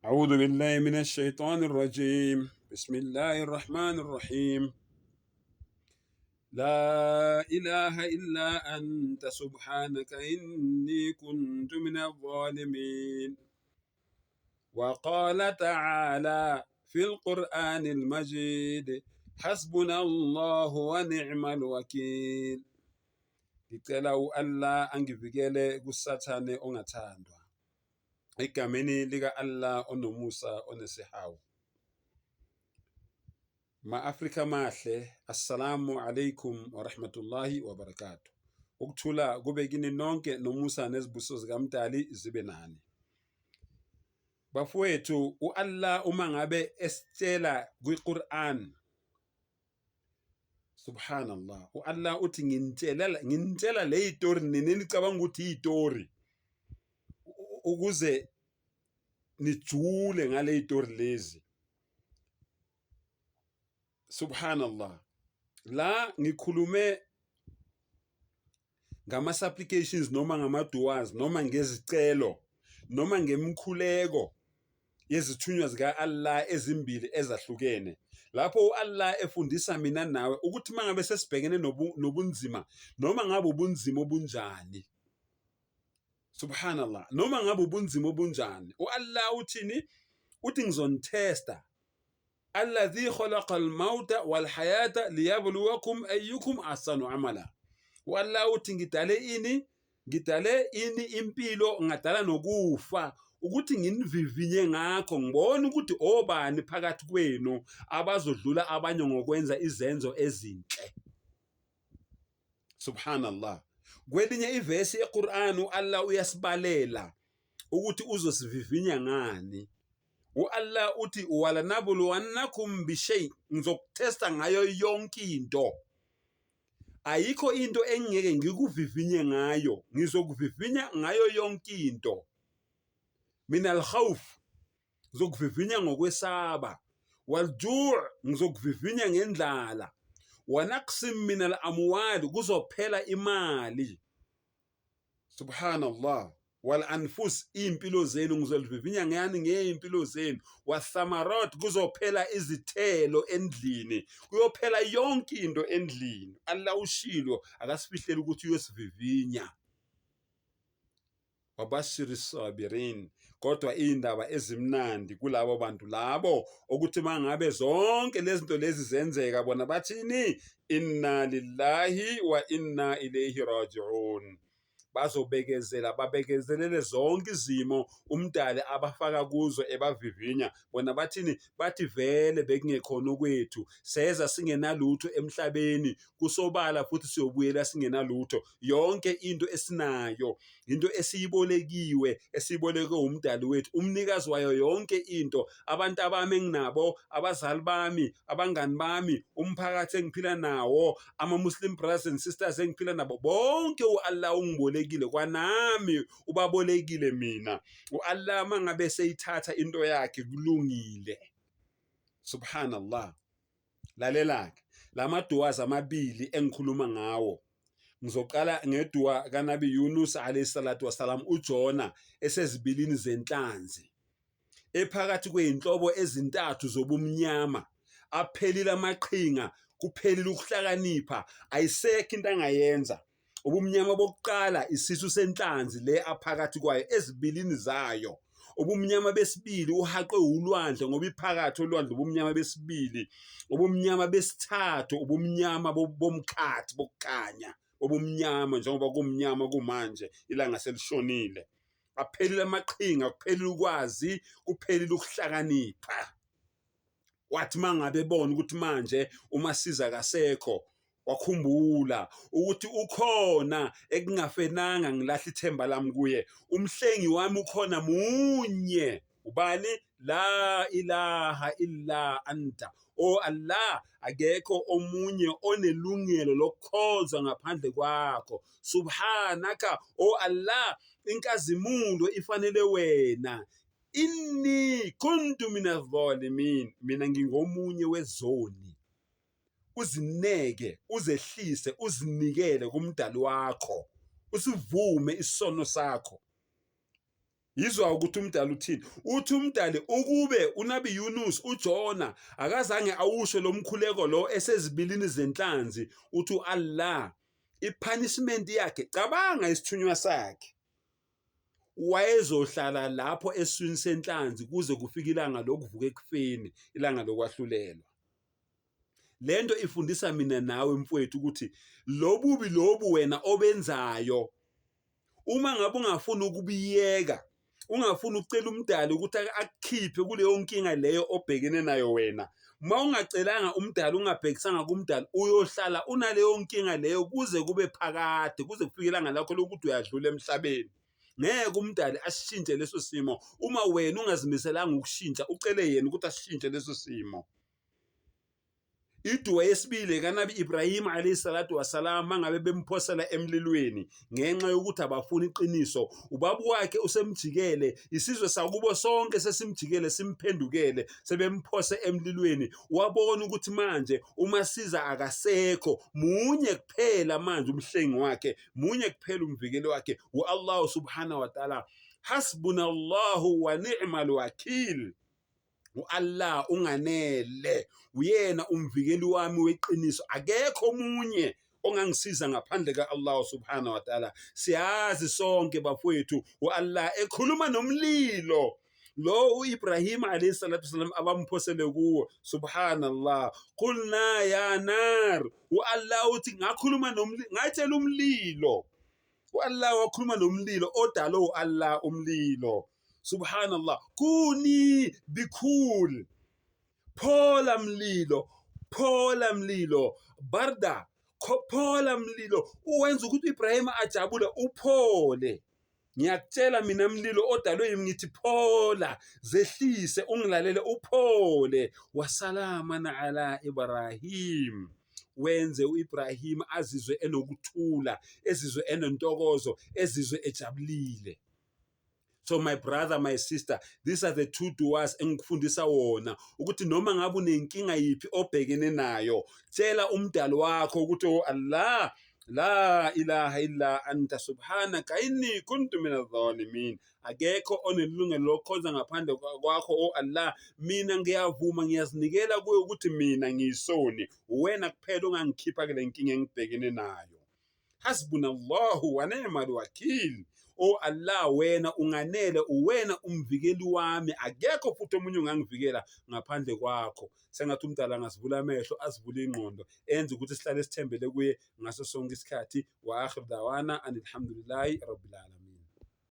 أعوذ بالله من الشيطان الرجيم بسم الله الرحمن الرحيم لا إله إلا أنت سبحانك إني كنت من الظالمين وقال تعالى في القرآن المجيد حسبنا الله ونعم الوكيل. Ngicela u-Allah angivikele kuSathane ongathandwa. Egameni lika-Allah onomusa onesihawu. Ma-Afrika mahle, assalamu alaikum wa rahmatullahi wa barakatuh. Ukuthula kube kini nonke nomusa nezibusiso zikaMdali zibe nani. Bafowethu, u-Allah uma ngabe esitshela kwiQur'an, subhanallah, u-Allah uthi nginitshela nginitshela le yitori nina nicabanga ukuthi iyitori ukuze nijule ngale yitori lezi. Subhanallah, la ngikhulume ngama-supplications noma ngama-duas noma ngezicelo noma ngemikhuleko yezithunywa zika-Allah ezimbili ezahlukene, lapho u-Allah efundisa mina nawe ukuthi uma ngabe sesibhekene nobunzima noma ngabe ubunzima obunjani, subhanallah, noma ngabe ubunzima obunjani, u-Allah uthini? Uthi ngizonithesta, alladhi khalaqa almauta walhayata liyabluwakum ayyukum ahsanu amala. U-Allah uthi ngidale ini? Ngidale ini impilo, ngadala nokufa ukuthi nginivivinye ngakho, ngibone ukuthi obani phakathi kwenu abazodlula abanye ngokwenza izenzo ezinhle. Subhanallah. Kwelinye ivesi eQur'an u-Allah uyasibalela ukuthi uzosivivinya ngani. U-Allah uthi walanabluwannakum bishay, ngizokuthesta ngayo yonke into. Ayikho into engingeke ngikuvivinye ngayo, ngizokuvivinya ngayo yonke into. Min al-khawf, ngizokuvivinya ngokwesaba. Waljuu, ngizokuvivinya ngendlala. Wanaqsim min al-amwal, kuzophela imali. Subhanallah. Wal anfus, iy'mpilo zenu ngizolivivinya ngani? Ngey'mpilo zenu. Wathamarat, kuzophela izithelo endlini, kuyophela yonke into endlini. Allah ushilo, akasifihleli ukuthi uyosivivinya. Wabashiri sabirin, kodwa iy'ndaba ezimnandi kulabo bantu labo okuthi mangabe zonke lezi zinto lezi zenzeka, bona bathini? Inna lillahi wa inna ilayhi raji'un. Bazobekezela, babekezelele zonke izimo uMdali abafaka kuzo ebavivinya. Bona bathini? Bathi vele bekungekhona okwethu, seza singenalutho emhlabeni, kusobala futhi siyobuyela singenalutho. Yonke into esinayo into esiyibolekiwe, esiyibolekwe uMdali wethu, umnikazi wayo yonke into. Abantu abami enginabo, abazali bami, abangani bami, umphakathi engiphila nawo, ama-Muslim brothers and sisters engiphila nabo, bonke u-Allah ungibolekile, kwanami ubabolekile mina. U-Allah mangabe seyithatha into yakhe kulungile. Subhanallah. Lalela-ke la maduwas amabili engikhuluma ngawo. Ngizoqala ngeduwa kaNabi Yunus alayhi salatu wasalam, uJona esezibilini zenhlanzi, ephakathi kwey'nhlobo ezintathu zobumnyama. Aphelile amaqhinga, kuphelile ukuhlakanipha, ayisekho into angayenza. Ubumnyama bokuqala isisu senhlanzi le aphakathi kwayo ezibilini zayo. Ubumnyama besibili uhaqwe ulwandle ngoba iphakathi olwandle, ubumnyama besibili. Ubumnyama besithathu ubumnyama bomkhathi bokukhanya, obumnyama njengoba kumnyama kumanje ilanga selishonile. Aphelile amaqhinga, kuphelile ukwazi, kuphelile ukuhlakanipha. Wathi mangabe ebona ukuthi manje umasiza kasekho, wakhumbula ukuthi ukhona ekungafenanga ngilahla ithemba lami kuye, umhlengi wami ukhona munye. Ubani? La ilaha illa anta, o Allah, akekho omunye onelungelo lokukhonzwa ngaphandle kwakho. Subhanaka, o Allah, inkazimulo ifanele wena. Inni kuntu minadh-dhalimin, mina ngingomunye wezoni. Uzineke, uzehlise, uzinikele kuMdali wakho, usivume isono sakho. Yizwa ukuthi umdali uthini. Uthi umdali ukube uNabi Yunus uJona akazange awusho lo mkhuleko lo esezibilini zenhlanzi, uthi uAllah ipunishment yakhe, cabanga isithunywa sakhe wayezohlala lapho eswini senhlanzi kuze kufike ilanga lokuvuka ekufeni, ilanga lokwahlulelwa. Lento ifundisa mina nawe mfowethu ukuthi lobubi lobu wena obenzayo uma ngabe ungafuni ukubiyeka, ungafuni ukucela umdali ukuthi akukhiphe kuleyo nkinga leyo obhekene nayo wena, uma ungacelanga umdali, ungabhekisanga kumdali, uyohlala unaleyo nkinga leyo kuze kube phakade, kuze kufike ilanga lakho lokuthi uyadlula emhlabeni. Ngeke umdali asishintshe leso simo uma wena ungazimiselanga ukushintsha, ucele yena ukuthi asishintshe leso simo. Iduwa yesibili kaNabi Ibrahim alayhi salatu wasalam mangabe bemphosela emlilweni ngenxa yokuthi abafuni iqiniso, ubaba wakhe usemjikele, isizwe sakubo sonke sesimjikele simphendukele, sebemphose emlilweni. Wabona ukuthi manje umasiza akasekho, munye kuphela manje umhlengi wakhe, munye kuphela umvikeli wakhe, u-Allah subhanahu wa ta'ala. Hasbunallahu wa ni'mal wakil. U-Allah unganele, uyena umvikeli wami weqiniso, akekho omunye ongangisiza ngaphandle ka-Allah subhanahu wa ta'ala. Siyazi sonke bafowethu, u-Allah ekhuluma nomlilo lo u-Ibrahim alayhi salatu wasalam abamphosele kuwo, subhanallah, qulna ya nar, u-Allah uthi ngakhuluma nomlilo, ngatshela umlilo, u-Allah wakhuluma nomlilo odalwe u-Allah umlilo, subhanallah, kuni bikhul, phola mlilo, phola mlilo, barda, phola mlilo, uwenza ukuthi uIbrahim ajabule, uphole. Ngiyakutshela mina mlilo odalwe yimi ngithi phola, zehlise ungilalele uphole. Wasalama ala Ibrahim, wenze uIbrahim azizwe enokuthula, ezizwe enentokozo, ezizwe ejabulile. So my brother, my sister, these are the two duas engikufundisa wona ukuthi noma ngabe unenkinga yiphi obhekene nayo, tshela umdali wakho ukuthi oh Allah, la ilaha illa anta subhanaka inni kuntu minadh-dhalimin, akekho onelungelo lokukhonza ngaphandle kwakho oh Allah, mina ngiyavuma ngiyazinikela kuwe ukuthi mina ngiyisoni, uwena kuphela ongangikhipha kule nkinga engibhekene nayo. Hasbunallahu wa ni'mal wakil, o Allah wena unganele, uwena umvikeli wami, akekho futhi omunye ongangivikela ngaphandle kwakho. Sengathi umdala angasivula amehlo, asivule ingqondo, enze ukuthi sihlale sithembele kuye ngaso sonke isikhathi. Wa akhir dawana anilhamdulillahi rabbil alamin.